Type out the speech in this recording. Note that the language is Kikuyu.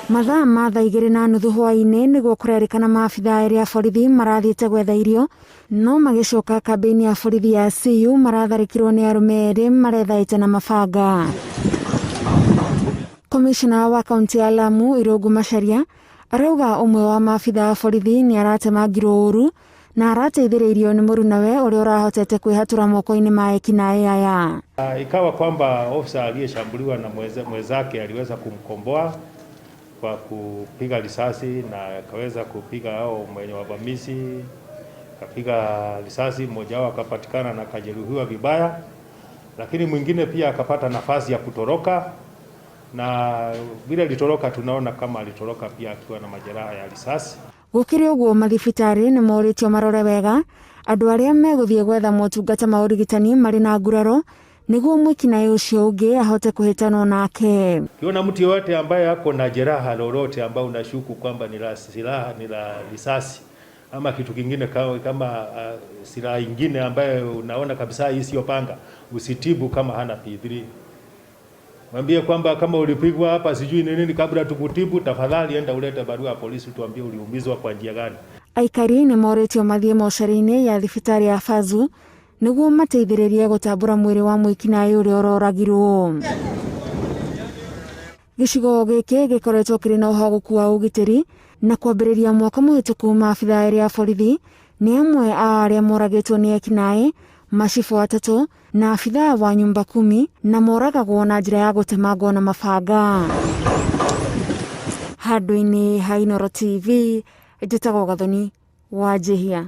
Mathaa ma thaa 2:30 hwaĩ-inĩ nĩguo kũrerĩkana maabithaa erĩ a borithi marathiĩte gwetha irio no magĩcoka kambĩ-inĩ ya borithi ya CU maratharĩkĩrwo nĩ arũme erĩ marethaĩte na mabanga. Komishona wa kaunti ya Lamu Irũngũ Macharia arauga ũmwe wa maabithaa a borithi nĩ aratemangirwo ũru na arateithĩrĩirio nĩ mũrunawe ũrĩa ũrahotete kwĩhatũra moko-inĩ ma ekinaĩ aya. Ikawa kwamba ofisa aliyeshambuliwa na mwenzake aliweza kumkomboa kwa kupiga risasi na akaweza kupiga hao mwenye wavamizi, akapiga risasi, mmoja wao akapatikana na akajeruhiwa vibaya, lakini mwingine pia akapata nafasi ya kutoroka, na vile alitoroka tunaona kama alitoroka pia akiwa na majeraha ya risasi. Gũkĩrĩ ũguo, mathibitarĩ nĩ morĩtio marore wega andũ arĩa megũthiĩ gwetha motungata ma ũrigitani marĩ na nguraro nĩguo mwĩkinaĩ ũcio ũngĩ ahote kũhĩtanwo nake. Ukiona mtu yeyote ambaye ako na jeraha lolote ambao unashuku kwamba ni la silaha, ni la risasi ama kitu kingine kama silaha ingine ambayo unaona kabisa hii sio panga, usitibu kama hana P3. Mwambie kwamba kama ulipigwa hapa sijui ni nini, kabla tukutibu, tafadhali enda ulete barua ya polisi tuambie uliumizwa kwa njia gani. Aikari nĩ morĩtio mathiĩ mocarĩ-inĩ ya thibitarĩ ya Fazu nĩguo mateithĩrĩrie gũtambũra mwĩrĩ wa mwĩkinaĩ ũrĩa ũroragirwo. Gĩcigo gĩkĩ gĩkoretwo kĩrĩ na ũhagũku wa ũgitĩri na kwambĩrĩria mwaka mũhĩtũku maabithaa erĩ a borithi nĩ amwe a arĩa moragĩtwo nĩ ekinaĩ, macibũ atatũ na abithaa wa nyumba kumi, na moragagwo na njĩra ya gũtemangwo na mabanga. Handũ-inĩ ha Inooro TV, njĩtagwo Gathoni wa Njihia.